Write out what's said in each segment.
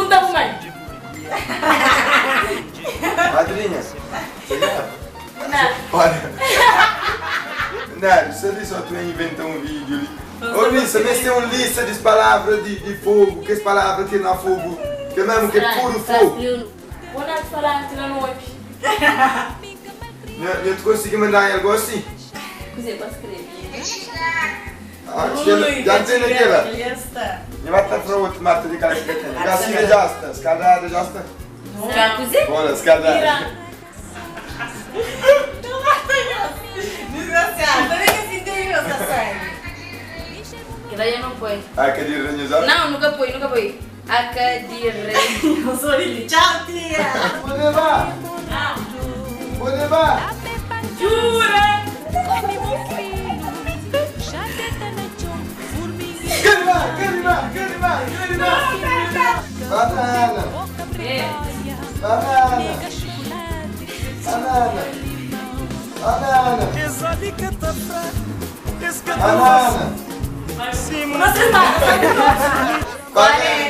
Pergunta bu mãe. Madrinha, você grava? Não. Olha. Não, se ali só tu inventa um vídeo ali. Ô Lissa, mas tem uma lista de palavras de fogo, que as palavras que não há fogo, que é mesmo que é puro fogo. Vou não te falar antes da noite. Não, não te consegui mandar algo assim? Cozinha para escrever. Ah, já tem aquela. Já está. Já vai estar para outro mata de cara que tem. Já se já está, escalada já está. Já cozinha? Bora, escalada. Não mata Desgraciado, nem que se entende essa sangue. Que daí eu não põe. Ah, cadê o Não, nunca põe, nunca põe. A cadeira. Eu sou Lili. Tchau, tia. Vou levar. Vou levar. Jura? Quero levar, quero levar, quero levar, quero levar. Banana. Banana. Banana. Banana. Banana. Olha,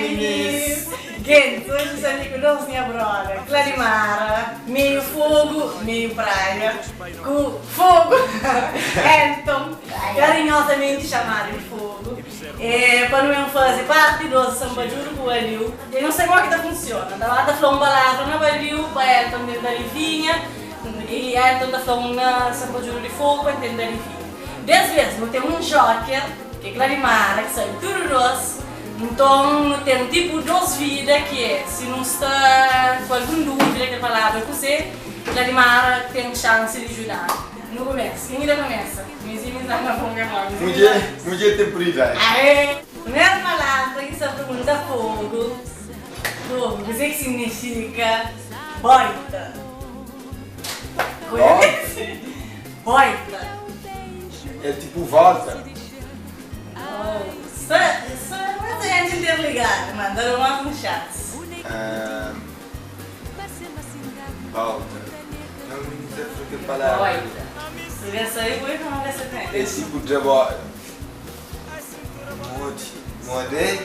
Gente, hoje estou aqui com minha brother, Clarimara, meio fogo, meio praia, com fogo, Elton, carinhosamente chamado de fogo. É, para não fazer parte do samba juro com o Aliu. Eu não sei como é que funciona. Da lá da falando palavra na Aliu, para Elton dentro da livinha, e Elton da falando na samba juro de fogo para entender a livinha. Dez vezes, não tem um joker, que é Clarimara, que sai tudo doce. Então, tem tipo duas vidas que é, se não está com alguma dúvida que a palavra que você, Clarimara tem chance de ajudar. No começo, quem ainda começa? Mulher, mulher tem prioridade. Aê! Primeira palavra que se pergunta fogo. Fogo, o que significa boita? Conhece? Boita. É tipo volta. Só, mas a gente interligado, mano, dá uma chance. Volta. Não me sei por que palavra. Boita. Se vê aí, vou não vai ser É tipo de boa. Mode. Mode.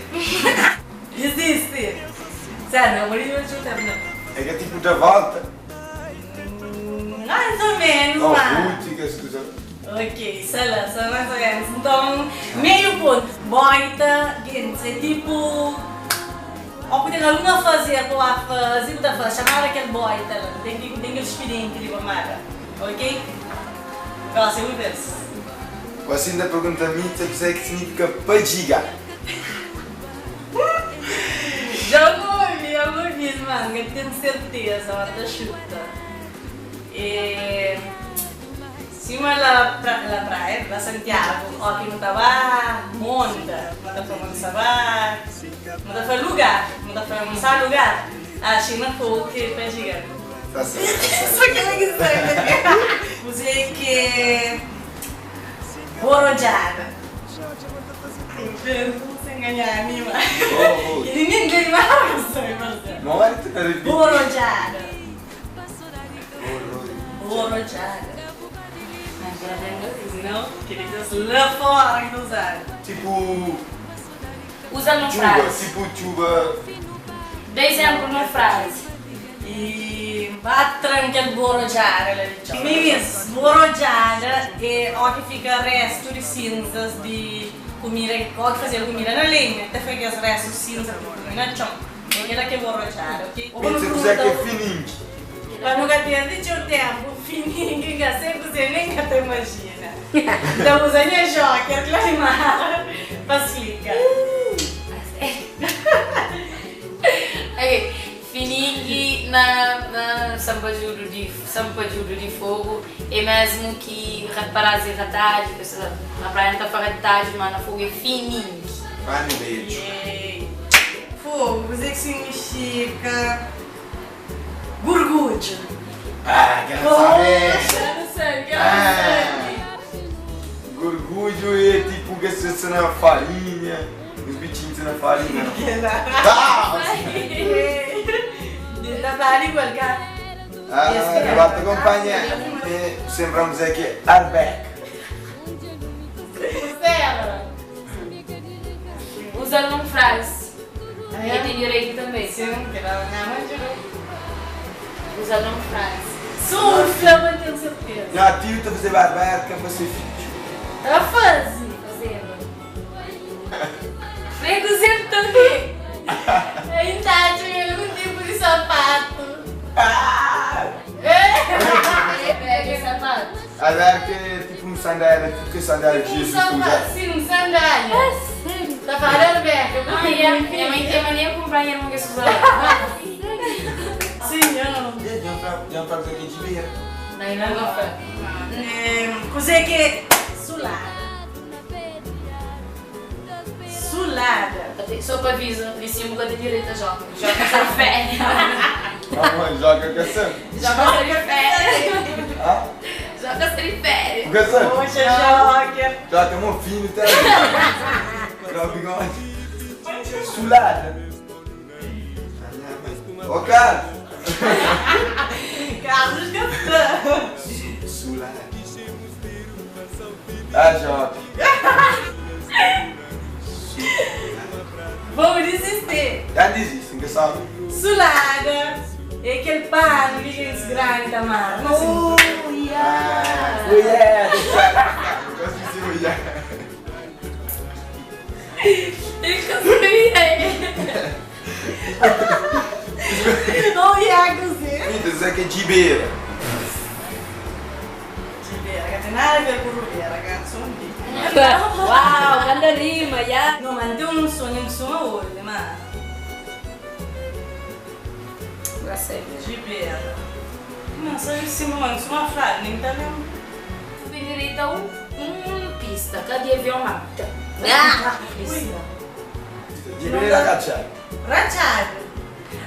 Desiste. Sério, não, vou lhe não. É que é tipo de volta. Mais ou menos, Oh, mano. Ruth, que escusa. Ok, sei lá, só mais ou menos. Então, meio ponto. Boita, gente, é tipo. Ou poder alguma fazer, ou a fazer, muita fazer, chamar aquele boita, lá. tem que tem aquele expediente de pomada. Ok? Próximo vez. Você ainda pergunta a mim se o que significa padiga. Já ouvi, mano, eu tenho certeza, hora da chuta. E... Cima la, pra, la praia, la Santiago, ó, que não tava monta, não tava falando sabá, não tava lugar, não tava falando lugar. A China foi que pediga. Tá certo, tá certo. Só que ela que sabe. Você que borojada. Sem ganhar nenhuma. Oh, oh. E ninguém mais sabe. Morte, peraí. Borojada. Borojada. Não, queria que lá fora que não sabe. Tipo. Usa numa Chuva, frase. tipo chuva. Dê exemplo numa frase. E batranca borojada, ela diz. Mimis, borojada é o que fica resto de cinzas de comida, o que fazer comida na lenha, até fica os restos cinzas de comida na chão. É aquela que é borojada, ok? Ou Você quiser que é fininho. Mas nunca tinha dito o tempo, fininho, que sempre você nem até imagina. Então usa minha joker, Clarimar, facilita. Ok. Finingue na Sampajuro de Fogo é mesmo que reparar e ratage, pessoa na praia não tá para ratage, mas na fogo é finingue. Vai no beijo. Fogo, você que significa gorgulho. Ah, quero saber. Quero saber, quero Ah. saber. Gorgulho é tipo que se na farinha, os bichinhos na farinha. Ah! Da vale igual, cara. Ah, levanta companhia. E sembramos aqui Arbeck. Zero. Usa numa frase. E tem direito também. também. Sim, que ela não ajudou. Usa uma frase. Sufla, mas tenho certeza. Já tio tá fazer barbeca para ser filho. Tá fazendo. Fazendo. Vem com sempre também. Ainda tinha algum tipo de sapato. Ah! Pega sapato. A barbeca é tipo um sandália, tipo que sandália de Um Jesus sapato, usa. sim, um sandália. Sério? Tá falando, Beca? Ah, yeah. Minha mãe tem mania de comprar e eu não quero usar. Sim, eu não. Já para fazer aqui de beira. Não, não gosto. Cos'è che sulada. Sulada. Só para aviso, disse um bocado de direita joga. Joga sem fé. Vamos, joga com essa. Joga sem fé. Ah? Joga sem fé. Com essa? Poxa, joga. Já tem um filho, tá? Dá o bigode. Sulada. Ô, Carlos. Carlos Cantão. Sulada. Ah, Joca. Vou desistir. Já desiste, que sabe? Sulada é aquele pano que eles grande da mar. Não sei. Oh, yeah. Oh, yeah. Gosto de dizer oh, yeah. Ele conseguiu. Oh, yeah, così. Então, isso aqui é de beira. De beira, não tem nada a ver com Rubera, ragazzi, un dito. Uau, grande rima, já. No, ma tem um sonho que sono olho, ma Gostei. de beira. Não, só em cima, mano, sou uma frase, nem tá vendo. Fui direito a um pista. Cadê avião lá? Ah! Pista. De beira, rachado. Rachado.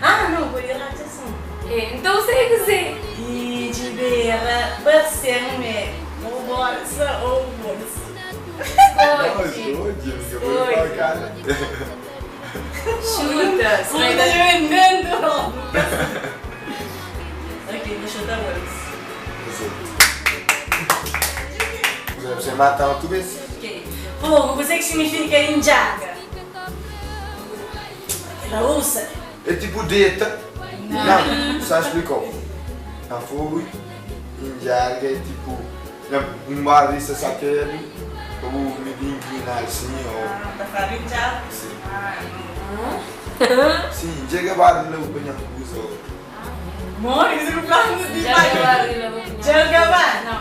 Ah, não, quelli racha sono. É, então sei que sei. E de beira, parecendo-me ou bolsa ou bolsa. Nossa, hoje, eu vou falar, cara. Chuta. Come stai vendendo? Ok, deixa eu dar bolsa. Você mata uma tu vez? Ok. Fogo, cos'è che significa ingiaga? La usa. É tipo dieta. Não, só explicou. A fogo, injarga é tipo um bar de saqueiro, ou me inclinar assim, ou. Ah, tá falando ingiaga? Sim. Ah, não. Sim, chega bar de lá, o usa. Amore, che sono plano di Injarga. Giaga va. Não,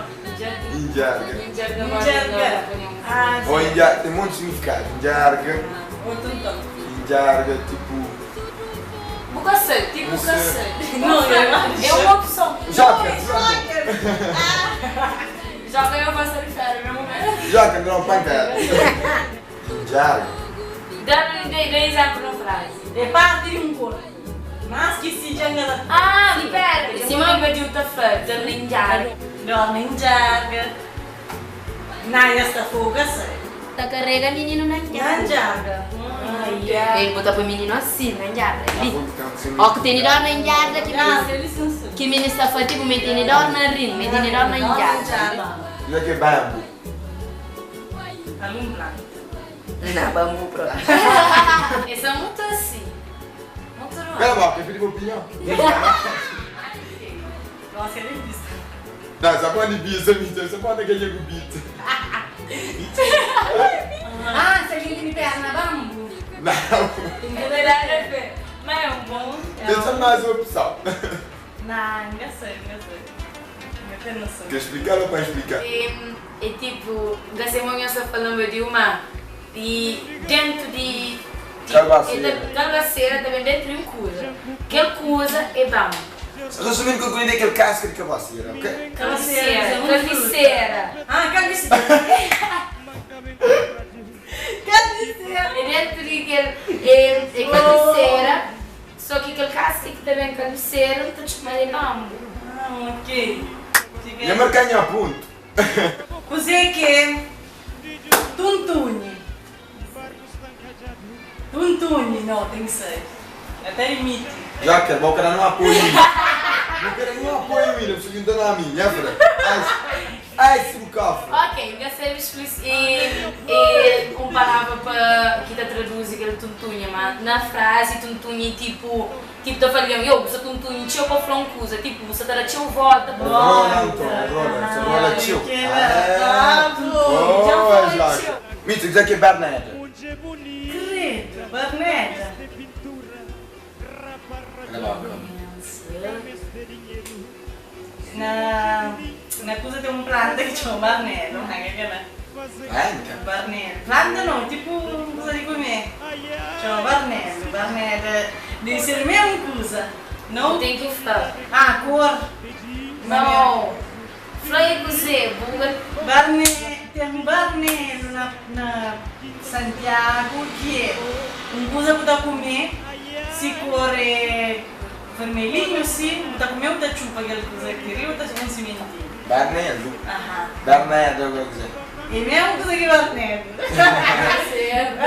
Injarga. Injarga. Injarga. Ah, Ou sì. injarga, tem muito significado. Injarga, Outro tom. injarga, tipo. Bucacê, tipo Não sei. bucacê. Não, eu acho. É uma opção. Joca, Joker. Joga eu vou ser férias, meu momento. Joca, não pancada. Injarga. Dá-me dê exemplo na frase. É parte di un corpo. Mas che si gianga Ah, pera. Se uma badiuta fã, da linjar. Dorme in giaga. Naia sta fuga, sai. Tá carrega menino na Na jarda. giaga. Yeah. Ele botar pro menino assim, na jarda. Ali. Fogo tem um Ó, que tem dor na jarda que Ah, menino. se eles são Que menino está fatigo, me tem dor na rim, me tem dor na jarda. Isso aqui é bambu. Alumbrante. Não, bambu pro lá. Esse é muito assim. Muito normal. Cala a boca, eu pedi opinião. Nossa, ele vista. Não, só pode bisa, então só pode que eu bita. Ah, se a gente me pega na bambu. Não, Mas é um bom. tem só mais uma opção. Não, não sei, não sei. Não tenho noção. Quer explicar ou para explicar? É, é tipo, Gasemonha está falando de uma. E dentro de. Calbaceira. É da calbaceira também dentro de um coisa. Aquela coisa é bambu. Resumindo, concluindo, é aquele casca de cabaceira, ok? Calceira. Calbiceira. Ah, calviceira. Calviceira. É dentro de aquele. É, é calbiceira. Só que aquele casca que também é calbiceira, está chamando de bambu. Ah, ok. E a marcar a ponto. Cos'è che tuntuni? Tuntuni, no, tem que ser. Até limite. Já que vou querer não apoio. Não quero nenhum apoio, William, se não dá na minha, Fred. Ai, se o cofre. Ok, já sei explicar. E um palavra pa ki ta traduzi kel tuntunha, ma na frazi tuntunha é tipo, tipo ta fla algen, yo, bu sta tuntunha txeu pa fla un kuza, tipo bu sta ta da txeu volta pa Rola nton, rola, sa rola txeu. Ah, boa Jack. Mito, kuzê ki é Berneda? Credo, Berneda. Na na kuza ten un planta ki txoma barnelo, n ka kela. Planta? Barnelo, planta no, tipu un kuza di kume, txoma barnelo, barnela debe ser mesmu kuza, no? Ten ki fla. Ah, kor. No, fla é kuzê, bu ka. Barne, ten barnelo na na Santiagu ki é un kuza bu ta kume, si kor é. Vermelhinho si, bu ta kume bu ta txupa kel kuza ki riba ta un simentinhu. Barnedu? Aha. Barnedu é kal kuza? É mesmu kuza ki barnedu. Sertu.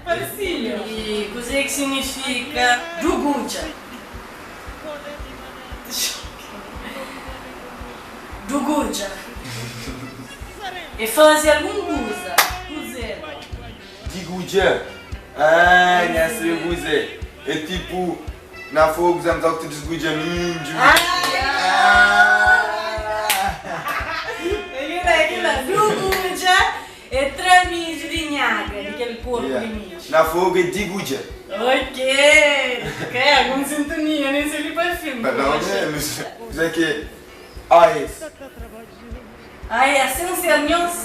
Parsidu. I kuzê ki signifika dugudja? Dugudja é faze algun kuza. Kuzê? Digudja, ah nha se guze é tipo na fogo zam zau ki ta disgudja mindju. Ah! É kila, é kila. Dugudja é tra midju di nhaga, di kel korpu di midju. Na fogo é digudja. Ok, ka algun sintonia nem sei li pa fin. Pelo menos. Kuzê ki é AS? Ai é sen ser nhos.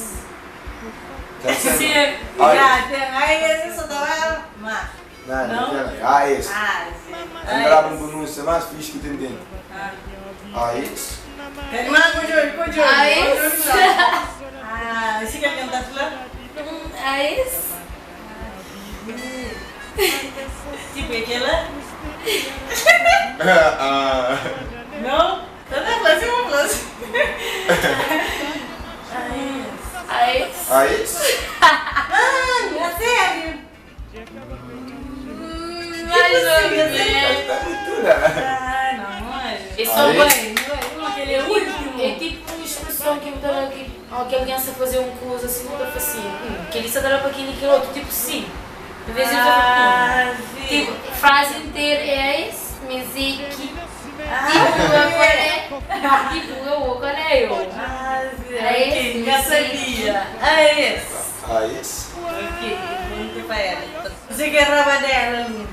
Ten ser. Ya ten ai es so ta ba ma. Não, não quero. AS. Andraba un pronúncia más fixe ki ten dentro. AS. Kalma ku djobi, ku djobi. AS. Ah, si ki algen ta fla? AS. Tipo é kela? Ah. Não? Ta ta fla si bu fla si. AS. AS. Ah, a sério? Mais ou menos. Tá muito dura. Ah, não, olha. É só bem. Aquele é o último. É tipo uma expressão que me dá que ou que alguém sabe fazer uma coisa assim, não tá assim, que ele sabe dar para aquele aquele outro, tipo sim. Em vez de Ah, sim. tipo, frase inteira é esse, mas é que Ah, tipo, eu qual é? Tipo, eu qual é eu? Ah, sim. É Ok, esse, já sim. sabia. Ah, é esse. AS. Ok, vamos para ela. Você quer rabadela, Lino?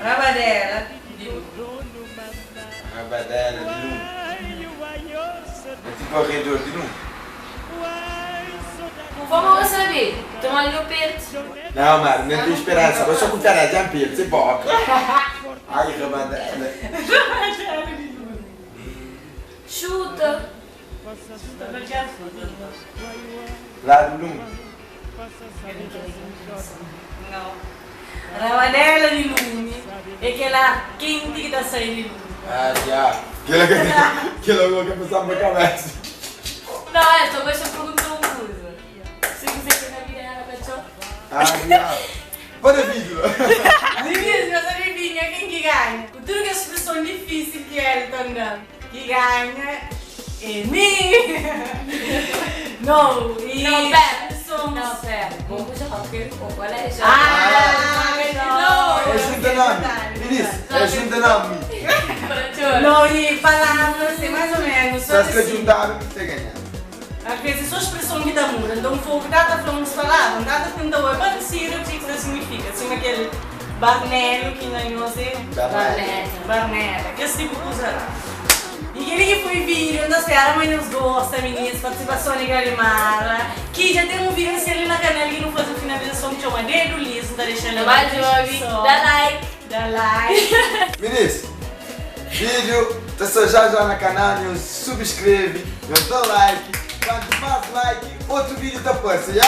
Rabadela. Rabadela de lume. É tipo arredor de lume. Como eu saber? Toma ali no peito. Não, mano, não tem esperança. Vou só contar a jampi, você boca. Ai, rabadela. Rabadela de lume. Chuta. Lá do lume. Não. Rabadela de lume é aquela quente que tá saindo de lume. Ah, já. Aquela que aquela que passava na cabeça. Não, é, só gosto de perguntar uma coisa. Se quiser que na vida ela cachorro. Ah, já. Para vídeo. Meninas, mas adivinha quem que ganha? Com tudo que a expressão difícil que ela tá dando, que ganha é mim! Não, e Não, pera. expressões- Não, pera. Vamos jogar, o colégio. Ah, não! É junta nome. Meninas, é junta nome. Não, e palavras é mais ou menos. Só Se você assim. juntar, você ganha. Às vezes só expressão que dá muda, então fogo dá para falar umas palavras, dá para tentar é parecido, o que isso significa? Assim, aquele barnelo que não sei. Barnela. Barnela, que esse tipo de coisa lá. E aquele que foi vídeo, então espera, mas nos gosta, meninas, participação de Galimara, que já tem um vídeo assim ali na canal que não faz a finalização que chama Dedo Liso, tá deixando Vai, Jovi. Dá like. Dá like. Meninas, vídeo, tá só já já na canal, eu subscreve, eu dou like. Quanto mais like, outro vídeo tá aparecendo, já?